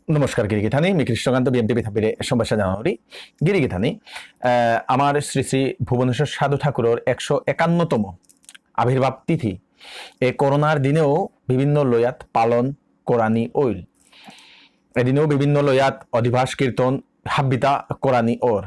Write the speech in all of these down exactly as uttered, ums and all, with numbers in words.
নমস্কার গিরিগিথানি, মি কৃষ্ণকান্ত, বিএমটিভি থাপিরে সম্ভাষা জানাউরি। গিরিগিথানি, আহ, আমার শ্রী শ্রী ভুবনেশ্বর সাধু ঠাকুরর একশো একান্নতম আবির্ভাব তিথি এ করোনার দিনেও বিভিন্ন লয়াত পালন করানি অইল। এদিনেও বিভিন্ন লয়াত অধিবাস কীর্তন হাব্বিতা করানি অর।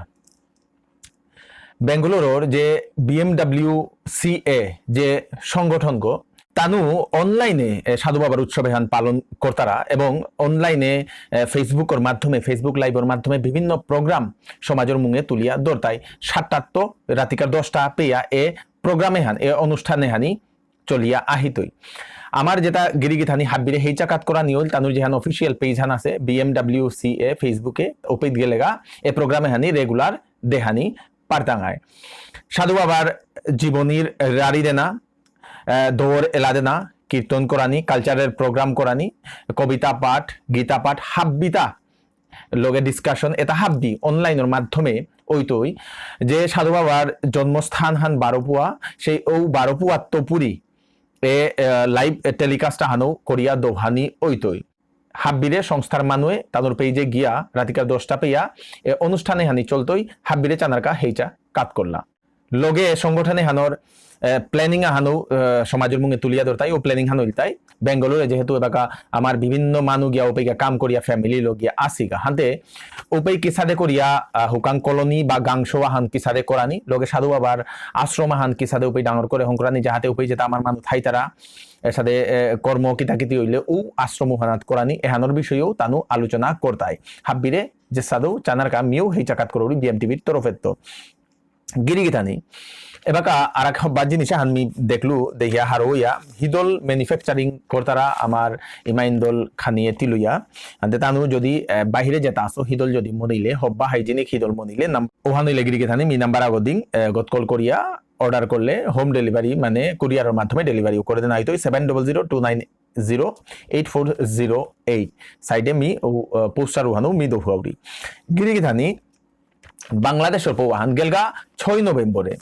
বেঙ্গালুরুর যে বিএমডাব্লিউ সিএ যে সংগঠনগো, তানু অনলাইনে, এ, সাধু বাবার উৎসব এহান পালন করতারা এবং অনলাইনে, এ, Facebookর মাধ্যমে, Facebook Liveর মাধ্যমে বিভিন্ন প্রোগ্রাম সমাজর মুঙে তুলিয়া দরতাই। সাতটাত্ত রাতিকার দশটা পেয়া এ প্রোগ্রাম এহান, এ অনুষ্ঠান এহানি চলিয়া আহিতই। আমার যেটা গিরিগিথানি হাব্বিরে হেইচা কাত করানি অইল, তানুর যেহান অফিসিয়াল পেজ হান আছে, বিএমডাব্লিউ সিএ Facebookএ, ওপেইত গেলেগা এ প্রোগ্রাম এহানি রেগুলার দেহানি পারতাঙায়। সাধু বাবার জীবনীর রারি দেনা, আহ, দৌর এলা দেনা, কীর্তন করানি, কালচারাল প্রোগ্রাম করানি, কবিতা পাঠ, গীতা পাঠ, হাব্বিতা লগে ডিসকাশন, এটা হাব্বি অনলাইনর মাধ্যমে অইতই। যে সাধু বাবার জন্মস্থান হান বারোপুয়া, সেই ঔ বারোপুয়াত্ত পুরি এ, এ, লাইভ, এ, টেলিকাস্ট হানও করিয়া দোহানি অইতই। হাব্বিরে সংস্থার মানুয়ে তানুর পেজে গিয়া রাতিকার দশটা পেয়া এ অনুষ্ঠান এহানি চলতই, হাব্বিরে চানারকা হেইচা কাত করলা। লগে সংগঠন এহানর, এ, প্ল্যানিং আহানও, এ, সমাজর মুঙে তুলিয়া দরতাই, ঔ প্ল্যানিং হানও ইলতাই। বেঙ্গালুরে যেহেতু এবাকা আমার বিভিন্ন মানু গিয়া ওপেইকা কাম করিয়া ফ্যামিলি লগিয়া আসিগা। হানতে ওপেই কিসাদে করিয়া, আহ, হুকাং কলোনি বা গাংশো আহান কিসাদে করানি, লগে সাধু বাবার আশ্রম আহান কিসাদে ওপেই ডাঙর করে হংকরানি, যাহাতে ওপেই যেটা আমার মানু থাইতারা, এসাদে, এ, কর্ম কিতাকিতি হইলে ও আশ্রম হানাত করানি, এহানর বিষয়েও তানু আলোচনা করতাই। হাব্বিরে যে সাধু চানারকা মিউ হেইচা কাত করুরি বিএমটিভির তরফেত্ত। গিরিগিথানি। এবাকা আরাক হব্বা জিনিস আহান মি দেখলু, দেখিয়া হারৌয়া, হিদল ম্যানুফ্যাকচারিং করতারা আমার ইমাইন্দল খানিয়ে তিলুয়া। আনতে তানু যদি, এ, বাহিরে যেটা আসো, হিদল যদি মনিলে, হব্বা হাইজিনিক হিদল মনিলে, নাম-, ওহান হইলে গিরিগিথানি, মি নাম্বার আগো দিং, এ, গত কল করিয়া, অর্ডার করলে হোম ডেলিভারি, মানে কুরিয়ারের মাধ্যমে ডেলিভারি করে দেনা হইতো। Seven double zero two nine zero eight four zero eight। সাইডে মি ও, আহ, পোস্টার ওহানো মি দোফাউরি। গিরিগিথানি বাংলাদেশর পৌহান গেলগা ছয় নভেম্বরে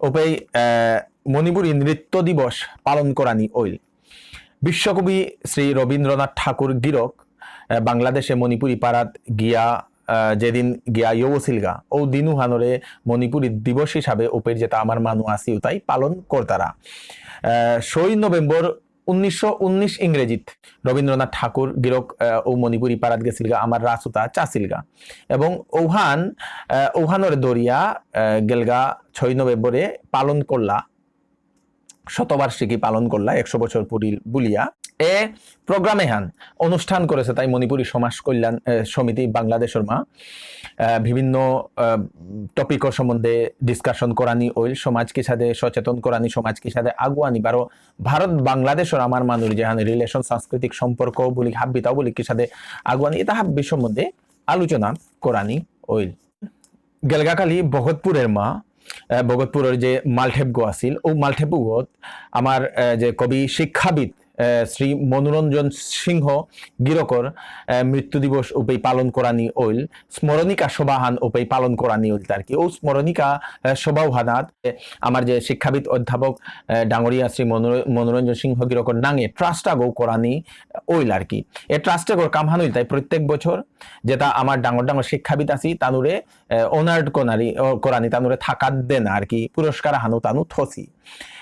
ওপেই, আহ, মণিপুরী নৃত্য দিবস পালন করানি অইল। বিশ্বকবি শ্রী রবীন্দ্রনাথ ঠাকুর গিরক, আহ, বাংলাদেশে মণিপুরী পাড়াত গিয়া, আহ, যেদিন গিয়া ইয়ৌসিলগা, ও দিনুহানরে মণিপুরী দিবস হিসাবে ওপের যেটা আমার মানু আসি উতাই পালন করতারা। আহ, ছয় নভেম্বর উনিশশো উনিশ ইংরেজিত রবীন্দ্রনাথ ঠাকুর গিরক, আহ, ও মণিপুরী পাড়াত গেছিলগা, আমার রাসুতা চাছিলগা। এবং ঔহান, আহ, ঔহানরে দরিয়া, আহ, গেলগা ছয় নভেম্বরে পালন করলা, শতবার্ষিকী পালন করলা, একশো বছর পুরিল বুলিয়া। এ প্রোগ্রাম এহান অনুষ্ঠান করেছে তাই মণিপুরী সমাজ কল্যাণ, আহ, সমিতি বাংলাদেশর মা, আহ, বিভিন্ন, আহ, টপিক সম্বন্ধে ডিসকাশন করানি অইল, সমাজ কিসাদে সচেতন করানি, সমাজ কিসাদে আগুয়ানি, বারো ভারত বাংলাদেশর আমার মানুর যেহান রিলেশন, সাংস্কৃতিক সম্পর্ক বুলি হাব্বিতাও বুলি কিসাদে আগুয়ানি, এটা হাব্বি সম্বন্ধে আলোচনা করানি অইল। গেলগাকালি ভগতপুরের মা, আহ, ভগতপুরের যে মালঠেপগো আছিল, ও মালঠেপগত আমার, আহ, যে কবি শিক্ষাবিদ, আহ, শ্রী মনোরঞ্জন সিংহ গিরকর, আহ, মৃত্যু দিবস উপেই পালন করানি অইল, স্মরণিকা সভাহান উপেই পালন করানি অইল তার কি। ও স্মরণিকা, আহ, সভাহানাত, আহ, আমার যে শিক্ষাবিদ অধ্যাপক, আহ, ডাঙরিয়া শ্রী মনোর-, মনোরঞ্জন সিংহ গিরকর নাঙে ট্রাস্ট আগো করানি অইল আর কি। এ ট্রাস্ট আগোর কামহান অইল তাই প্রত্যেক বছর যেটা আমার ডাঙর ডাঙর শিক্ষাবিদ আছি তানুরে, আহ, অনার্ড করানি, ও, করানি তানুরে থাকাত দেনা আর কি, পুরস্কার হানু তানু থসি।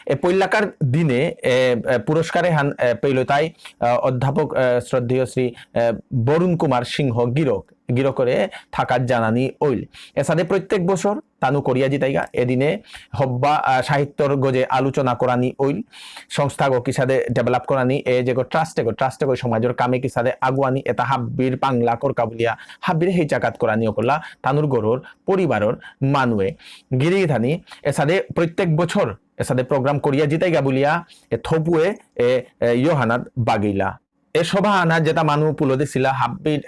এ পৈলাকার দিনে, এ, এ, পুরস্কার এহান, এ, পেইল তাই, আহ, অধ্যাপক, আহ, শ্রদ্ধেয় শ্রী, আহ, বরুণ কুমার সিংহ গিরক, গিরকরে থাকাত জানানি অইল। এসাদে প্রত্যেক বছর তানু করিয়া জিতাইগা। এদিনে হব্বা, আহ, সাহিত্যর গজে আলোচনা করানি অইল। সংস্থাগো কিসাদে ডেভেলপ করানি, এ যেগো ট্রাস্ট এগো, ট্রাস্ট এগো সমাজর কামে কিসাদে আগুয়ানি, এটা হাব্বির পাংলা করকা বুলিয়া, হাব্বির হেইচা কাত করানি অকরলা, তানুর গরর পরিবারর মানুয়ে। গিরিগিথানি, এসাদে প্রত্যেক বছর, এসাদে প্রোগ্রাম করিয়া জিতাইগা বুলিয়া, এ থপুয়ে, এ, এ, ইয়োহানাত বাগিলা। এ সভা আনা যেটা মানু পুলো দিছিলা, হাব্বি, এ,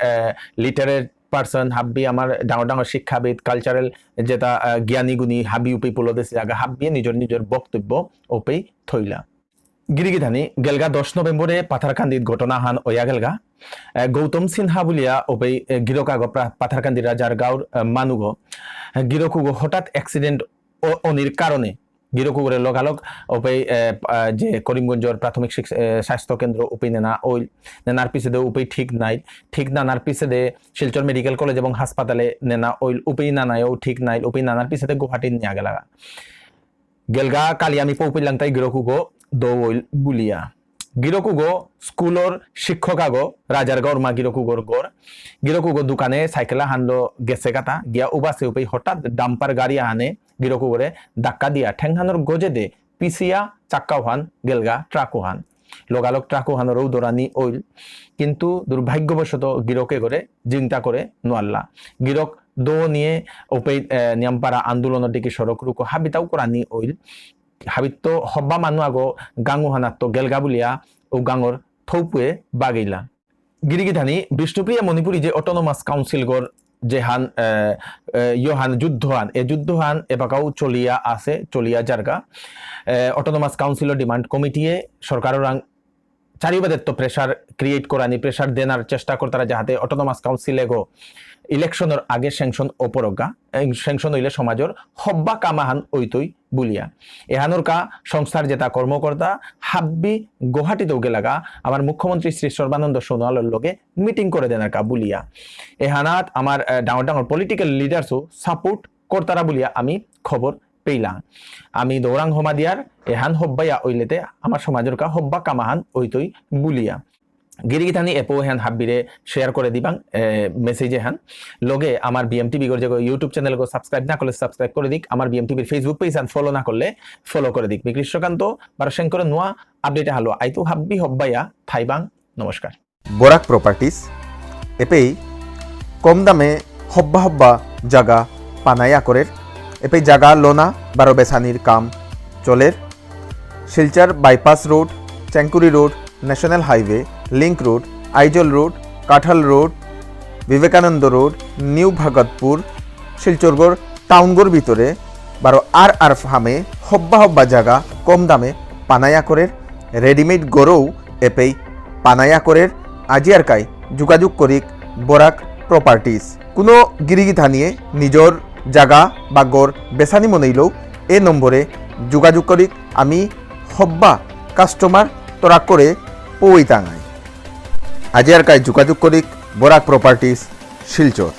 লিটারেট পারসন, হাব্বি আমার ডাঙর ডাঙর শিক্ষাবিদ, কালচারাল যেটা, এ, জ্ঞানী গুণী, হাবি উপেই পুলো দিছিলা, হাব্বিয়ে নিজর নিজর বক্তব্য উপেই থইলা। গিরিগিথানি, গেলগা দশ নভেম্বরে পাথারকান্দিত ঘটনা হান অয়া গেলগা। এ, গৌতম সিনহা বুলিয়া ওপেই, এ, গিরক আগো প্রা-, পাথারকান্দি রাজার গাঁওর, এ, মানুগো। এ, গিরকুগো হঠাৎ অ্যাক্সিডেন্ট অ-, অনির কারণে গিরক উগরে লগালগ উপেই, এ, আ, যে করিমগঞ্জর প্রাথমিক শিক্ষ-, এ, স্বাস্থ্য কেন্দ্র উপেই নেনা ওইল, নেনার পিছেদে উপেই ঠিক নাইল, ঠিক নানার পিছেদে শিলচর মেডিকেল কলেজ এবং হাসপাতালে নেনা ওইল, উপেই নানায়ও ঠিক নাইল, উপেই নানার পিছেদে গুয়াহাটি নিয়া গেলাগা। গেলগা কালি আমি পৌপিলাংতাই গিরক উগো দৌ ওইল বুলিয়া। গিরক উগো স্কুলর শিক্ষক আগো রাজার গরমা গিরক উগোর গর। গিরক উগো দোকানে সাইকেল আহানলো গেছে গাতা, গিয়া উবাসে উপেই হঠাৎ ডাম্পার গাড়ি আহানে গিরক উগরে ধাক্কা দিয়া ঠেংহানর গজেদে পিছিয়া চাক্কা উহান গেলগা ট্রাক উহান। লগালগ ট্রাক উহানরও দৌড়ানি ওইল, কিন্তু দুর্ভাগ্যবশত গিরকে করে জিংতা করে নোয়াল্লা। গিরক দৌ নিয়ে উপেই, এ, নিয়ামপারা আন্দোলনর দিকে সড়ক রুকো হাবিতাও করানি ওইল। হাবিত হব্বা মানু আগো গাঙ উহানাত গেলগা বুলিয়া ও গাঙর থৌপুয়ে বাগিলা। গিরিগিথানি বিষ্ণুপ্রিয়া মণিপুরী যে অটোনমাস কাউন্সিল গর যেহান, এ, এ, ইয়োহান যুদ্ধহান, এ যুদ্ধহান এবাকাও চলিয়া আছে, চলিয়া যারগা। এ, অটোনমাস কাউন্সিলর ডিমান্ড কমিটিয়ে সরকাররাং চারিবাদেত্ত প্রেশার ক্রিয়েট করানি, প্রেশার দেনার চেষ্টা করতারা যাহাতে অটোনমাস কাউন্সিল এগো ইলেকশনর আগে স্যাংশন অপরগা, এ, স্যাংশন হইলে সমাজর হব্বা কামাহান ওইতই বুলিয়া। এহানর কা সংস্থার যেতা কর্মকর্তা হাব্বি গুয়াহাটিতেও গেলাগা আমার মুখ্যমন্ত্রী শ্রী সর্বানন্দ সোনোয়ালর লগে মিটিং করে দেনার কা বুলিয়া। এহানাত আমার, এ, ডাঙর ডাঙর পলিটিক্যাল লিডার্সও সাপোর্ট করতারা বুলিয়া আমি খবর পেলাম। আমি দৌরাং হমা দিয়ার এহান হব্বাইয়া ওইলেতে আমার সমাজর কা হব্বা কামাহান ওইতই বুলিয়া। গিরিগিথানি এপো এহান হাব্বিরে শেয়ার করে দিবাং, এ, মেসেজ এহান। লগে আমার বিএমটিভি গর যে YouTube চ্যানেল গো সাবস্ক্রাইব না করলে সাবস্ক্রাইব করে দিক, আমার বিএমটিভির Facebook পেজ আন ফলো না করলে ফলো করে দিক। মি কৃষ্ণকান্ত বারো সেন করে নোয়া আপডেট হালো আইতু হাব্বি হব্বাইয়া থাইবাং। নমস্কার। বরাক প্রপার্টিজ এপেই কম দামে হব্বা হব্বা জাগা পানায়া করের। এপেই জাগা লোনা বারো বেসানির কাম চলের। Silchar bypass road, Chengkuri road, national highway, link road, Aizawl road, Kathal road, Vivekananda road, new Bhagatpur, শিলচরগর টাউনগর ভিতরে বারো আর আর ফার্মে হব্বা হব্বা জাগা কম দামে পানায়া করের। রেডিমেড গরৌ এপেই পানায়া করের। আজি আর কাই যোগাযোগ করিক বরাক প্রপার্টিজ। কোনো গিরিগিথানিয়ে নিজর জাগা বা গর বেসানি মনেইলেও এ নম্বরে যোগাযোগ করিক। আমি হব্বা কাস্টমার তরাক করে পৌই তাঙাই। আজি আর কাই যোগাযোগ করিক বরাক প্রপার্টিজ শিলচর।